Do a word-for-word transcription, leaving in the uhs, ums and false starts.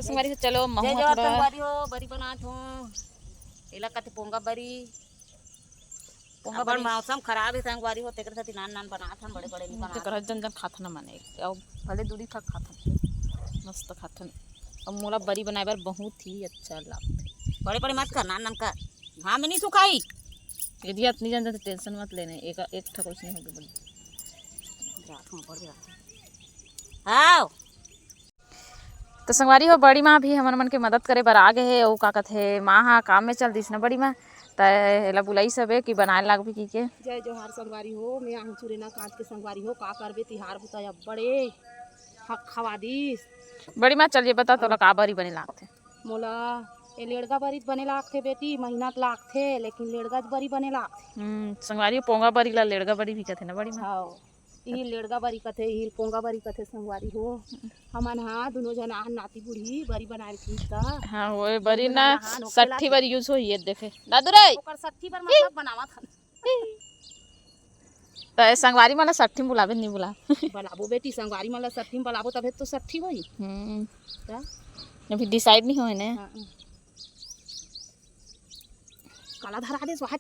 संगवारी हो, चलो, महूँ जय ह जोहार थोड़ा संगवारी हो, बरी बनात हों। एला कथे पोंगा बरी। पोंगा बरी। मौसम खराब हे संगवारी हो, तेकर सेती नान नान बनात हन, बड़े बड़े नहीं बनात। तेकर जन जन खाथन मने, अउ भले दूरी तक खाथन, मस्त खाथन। अब मोला बरी बनाए बर बहुत ही अच्छा लगथे। बड़े बड़े मत कर, नान नान कर, घाम में नहीं सुखाई। यदि अतनी जन जन टेंशन मत लेने, एक एक ठक उसने होगे बड़ी। रात में बड़ी रात। हाँ। तो संगवारी हो, बड़ी माँ भी हमन मन के मदद करे बर आ गे हे। अउ का कथे, माँ हा काम में चल दिस ना बड़ी माँ, त एला बुलाइस हबे कि बनाए लागबे की के। जय जोहार संगवारी हो, मैं आहूँ चुरेना कांच के संगवारी हो। का करबे, तिहार बुता अब्बड़े हक खवा दिस। बड़ी माँ, चल ये बता, तोला का बरी बने लागथे? मोला ए लेड़गा बरी बने लागथे बेटी, महीना त लागथे, लेकिन लेड़गा बरी बने लागथे। हम्म, संगवारी हो, पोंगा बरी ला लेड़गा बरी भी कथे ना बड़ी माँ। हाँ। इही लेड़गा बरी कथे, इही पोंगा बरी कथे संगवारी हो। हमन हा दुनो झन आन नाती बूढ़ी बरी बनाए रखी त। हाँ, वो बरी ना, सट्ठी बर use होही, ये देखे। दादू रे! ओकर सट्ठी बर मतलब बनावत हन। त संगवारी मन ला सट्ठी में बुलाबे, नहीं बुला? बुलाबो बेटी, संगवारी मन ला सट्ठी में बुलाबो, तभे तो सट्ठी होही। हम्म। त? अभी decide नहीं होए ने। हाँ। काला धरा दे, वहाँ